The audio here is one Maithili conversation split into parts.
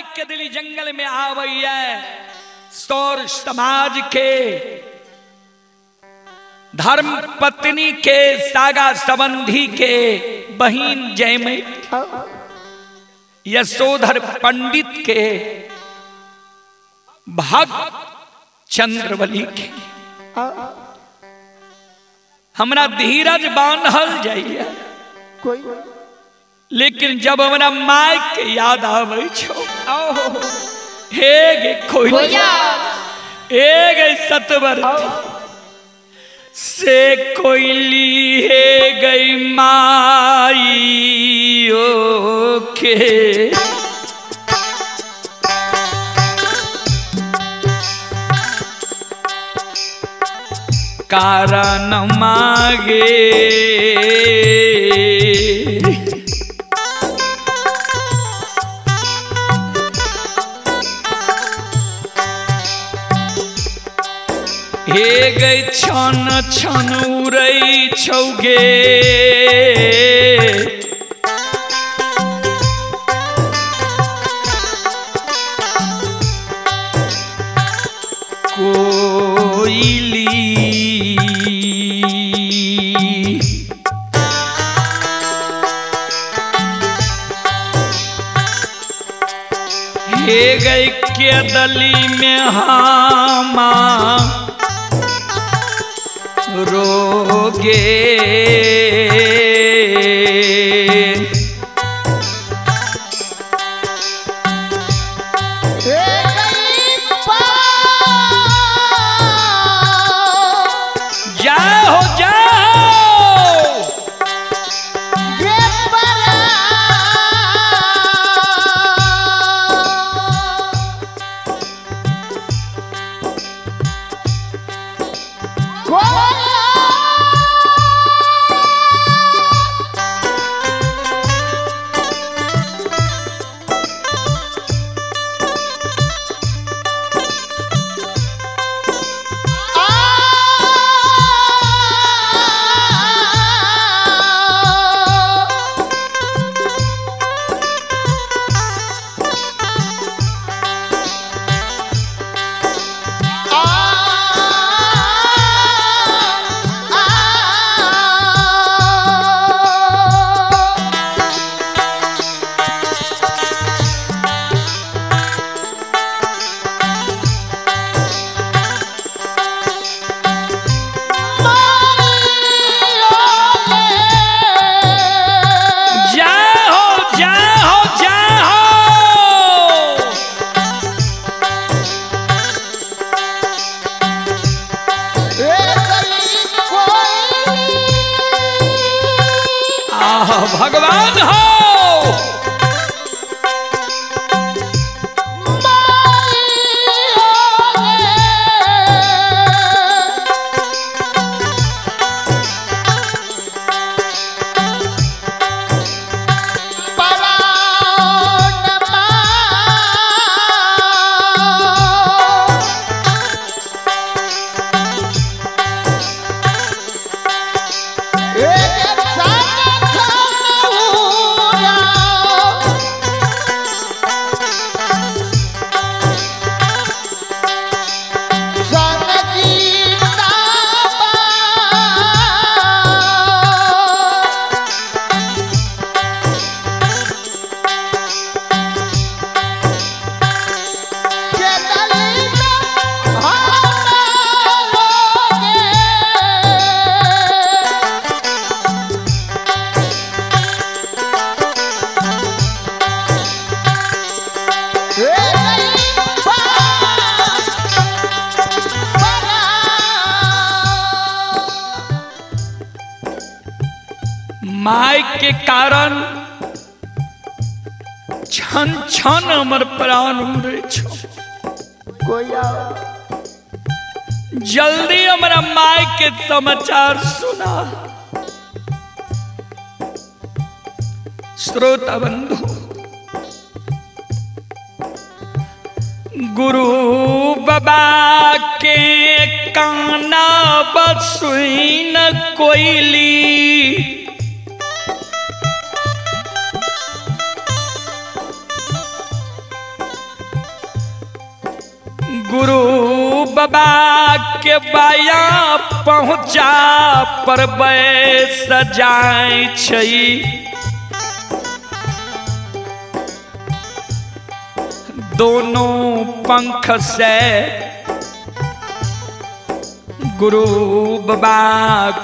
माई के दिली जंगल में आवैया सौर समाज के धर्म पत्नी के सागा संबंधी के बहिन जयमय यशोधर पंडित के भक्त चंद्रबली के हमरा धीरज बांधल जाइए कोई, लेकिन जब हमरा माय के याद आवे छो हे गे कोई हे गे सतवर्ती से कोयली हे गई माई ओके कारण मागे हे गई छन छन उड़ै छौगे कोयली हे गई के दली में हामा रोगे जाओ जाओ भगवान हो माय के कारण छन छन हमर प्राण उड़े छो। जल्दी हमरा माय के समाचार सुना। श्रोता बंधु, गुरु बाबा के काना बसुइन कोयली, गुरु बाबा के बाया पहुँचा पर बैस जाय छै। दोनों पंख से गुरु बाबा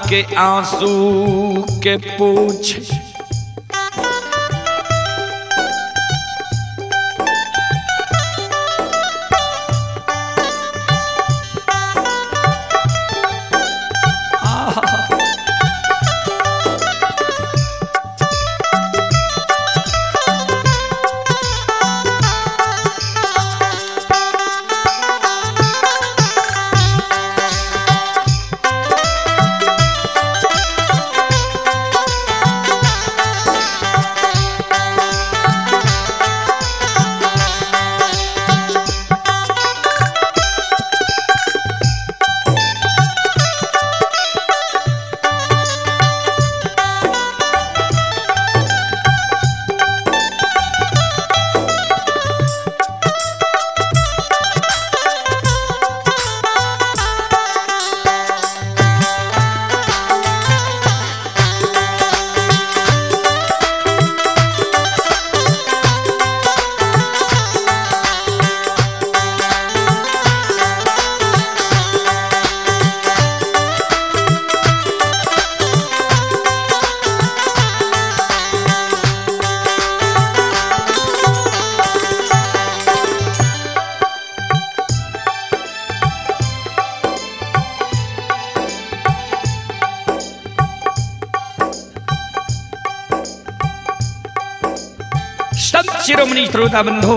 के आंसू के पूछ। संत शिरोमणि श्रोता बंधु,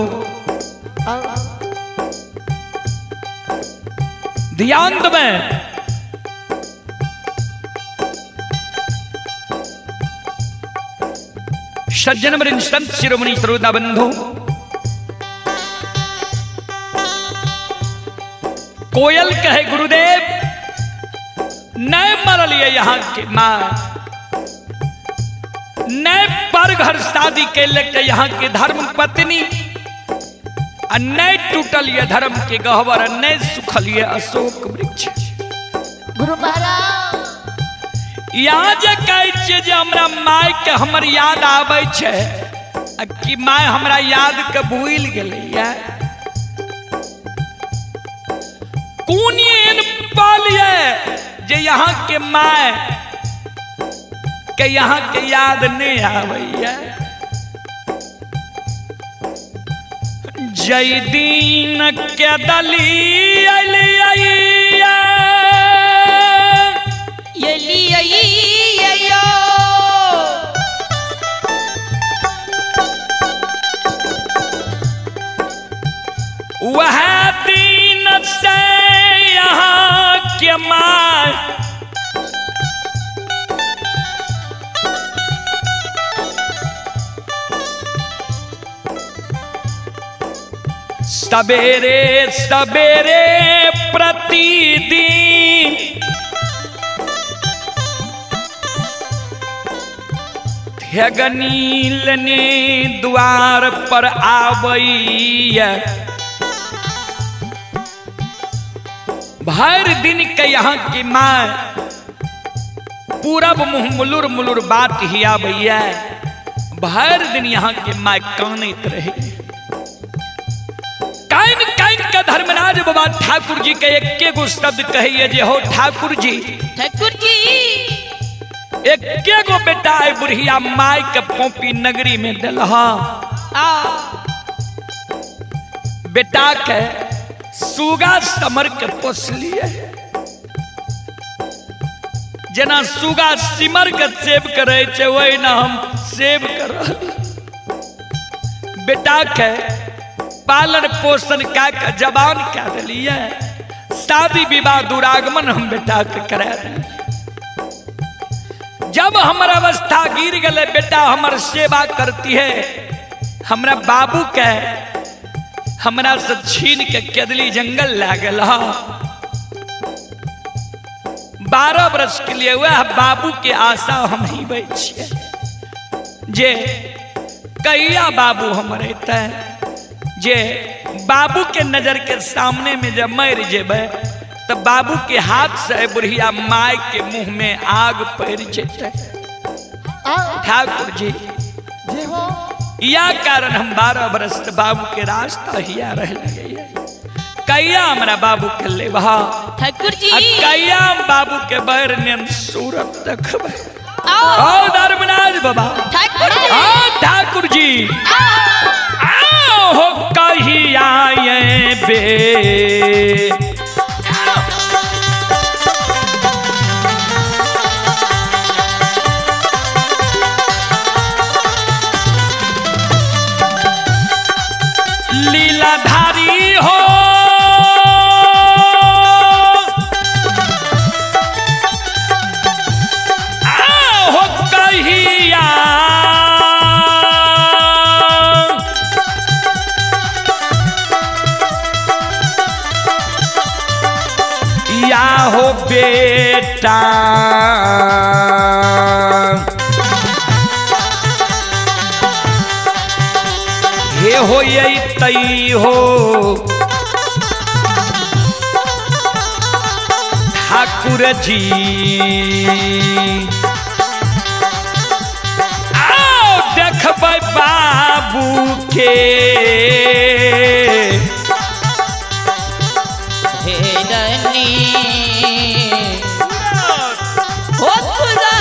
ध्यान में सज्जन वृंद संत शिरोमणि श्रोता बंधु, कोयल कहे गुरुदेव नहीं मरल ये यहां के मां, नए पर घर शादी के लेके यहाँ के धर्म पत्नी, नए टूटल ये धर्म के गहवर, नए सुखल ये अशोक वृक्ष। गुरु महाराज यहाँ जे कहै छियै जे हमरा my के हमर याद आबै छै कि my हमरा याद के भूलि गेलैया, कोन एहन पल ये जे यहाँ के my के यहाँ के याद नहीं आबैया। जय दीन के दली अलिया वह दीन से यहाँ के my सवेरे सवेरे प्रतिदिन ठेगनी लेने द्वार पर आबैया। भर दिन के यहाँ की माँ पूरब मुँह मुलुर मुलुर बात ही आबैया, भर दिन यहाँ के माँ कानैत रहे। काइन काइन के धर्मराज बाबा ठाकुर जी के एक गो शब्द कहिए जे हो ठाकुर जी, ठाकुर जी एक गो बेटा है बुढ़िया माई के पोपी नगरी में दिलहा, बेटा के सुगा समर के पोसलिए, जना सुगा सिमर के सेव करे छे वही ना हम सेव कर, बेटा के पालन पोषण का जवान क्या दिलिए, शादी विवाह दुरागमन हम बेटा के करा दिलिए। जब हमर अवस्था गिर गए बेटा हमर सेवा करती है, हमरा बाबू के हमरा से छीन के केदली जंगल लागल। 12 वर्ष के लिए वह बाबू के आशा हम ही बैठिए जे कहिया बाबू हमर अतै, जे बाबू के नजर के सामने में जब मर जेबै तो बाबू के हाथ से बुढ़िया माय के मुंह में आग पड़ जेतै। ठाकुर जी या कारण हम 12 बरस बाबू के रास्ता हिया रह लगे। कैया हमरा बाबू के लेबा ठाकुर जी, कैया बाबू के बैर नियन सूरत देखबै। आओ धर्मराज बाबा ठाकुर जी, आओ ठाकुर जी, आओ हो कहिया ये बे लीलाधारी हो हो कहिया या हो बेटा हे हो यही तई हो ठाकुर जी। आओ देखबै बाबू के हेरनी हो खुदा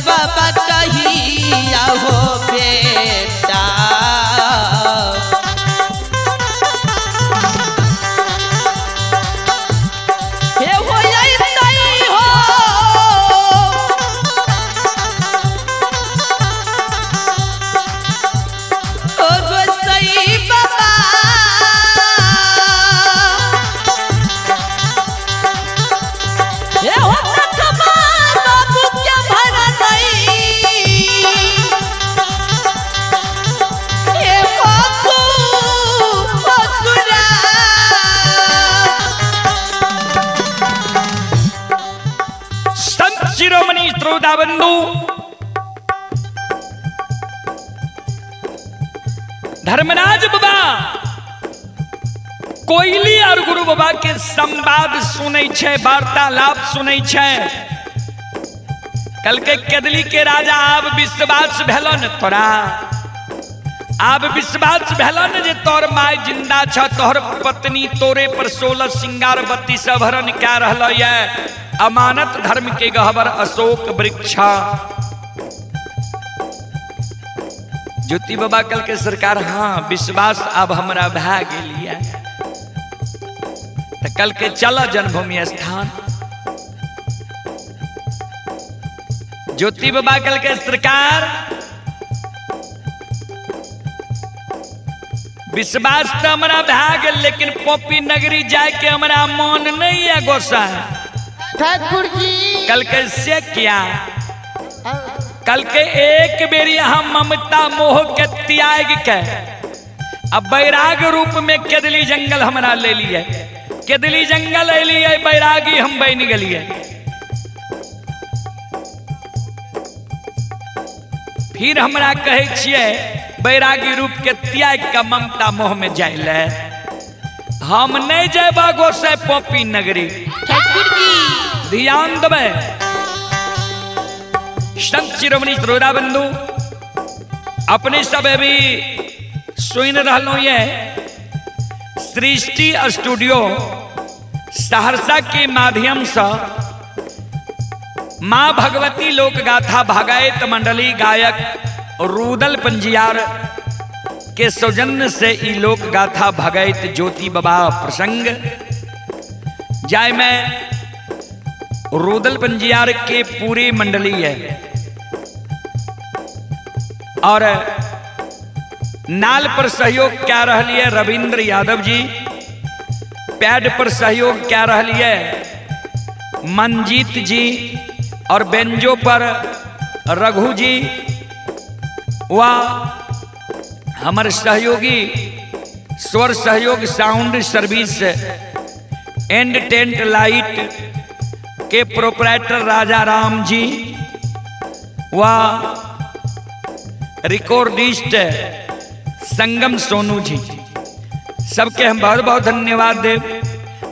बाबा कहिया हो बेटा हे हो यही हो ओ गोसाई बाबा हे हो शिरोमणि श्रोताबंधु धर्मराज बाबा कोयली और गुरु बाबा के संवाद सुनै छै, वार्तालाप सुनै छै। कल के केदली के राजा आब विश्वास भेलो न तोरा, आब विश्वास भेलो न जे तोर my जिंदा छ, तोहर पत्नी तोरे पर 16 श्रृंगार 32 आभरण कै रहल ये। अमानत धर्म के गहबर अशोक वृक्ष। ज्योति बाबा कल के सरकार हाँ विश्वास अब हमरा भै गेलिए। तो कल के चल जन्मभूमि स्थान। ज्योति बाबा कल के सरकार विश्वास तो हमरा भै गेल, लेकिन पोपी नगरी जाय के हमरा मन नहीं है गोसा ठाकुर जी। कल के से क्या कल के एक बेरी हम ममता मोह के त्याग के अब बैराग रूप में केदली जंगल हमरा ले लिए, केदली जंगल लिए बैरागी हम बन गलिए। फिर हमरा कहै छियै बैरागी रूप के त्याग के ममता मोह में जाय ले, हम नहीं जाबा गोसाई पोपी नगरी। ठाकुर जी ध्यान देबै। संत शिरोमणि श्रोता बंधु अपने सब अभी सुन रहा ये सृष्टि स्टूडियो सहरसा के माध्यम से माँ भगवती लोक गाथा भगायत मंडली गायक रूदल पंजियार के सौजन्य से ई लोक गाथा भगैत ज्योति बाबा प्रसंग जाय में रूदल पंजियार के पूरी मंडली है और नाल पर सहयोग क्या रही है रविंद्र यादव जी, पैड पर सहयोग क्या रही है मंजीत जी और बेंजो पर रघु जी व हमारे सहयोगी स्वर सहयोग sound service and tent light के प्रोपराइटर राजा राम जी व रिकॉर्डिस्ट संगम सोनू जी, सबके हम बहुत बहुत धन्यवाद देव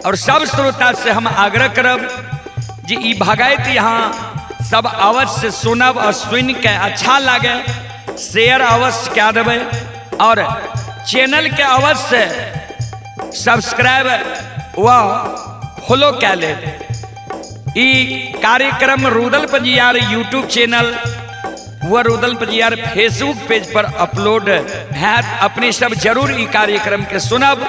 और सब श्रोता से हम आग्रह करब जी ई भगायत यहाँ सब अवश्य सुनब और सुन के अच्छा लागे शेयर अवश्य क्या देवे और चैनल के अवश्य सब्सक्राइब व फॉलो क्या ले। ई कार्यक्रम रुदल पंजियार यूट्यूब चैनल व रुदल पंजियार फेसबुक पेज पर अपलोड है। अपने सब जरूर ई कार्यक्रम के सुनब,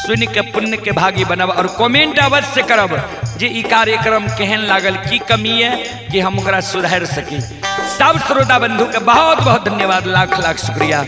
सुन के पुण्य के भागी बनब और कमेंट अवश्य करब जे ई कार्यक्रम केहन लागल, की कमी है कि हम ओकरा सुधार सकी। सब श्रोता बंधु के बहुत बहुत धन्यवाद, लाख लाख शुक्रिया।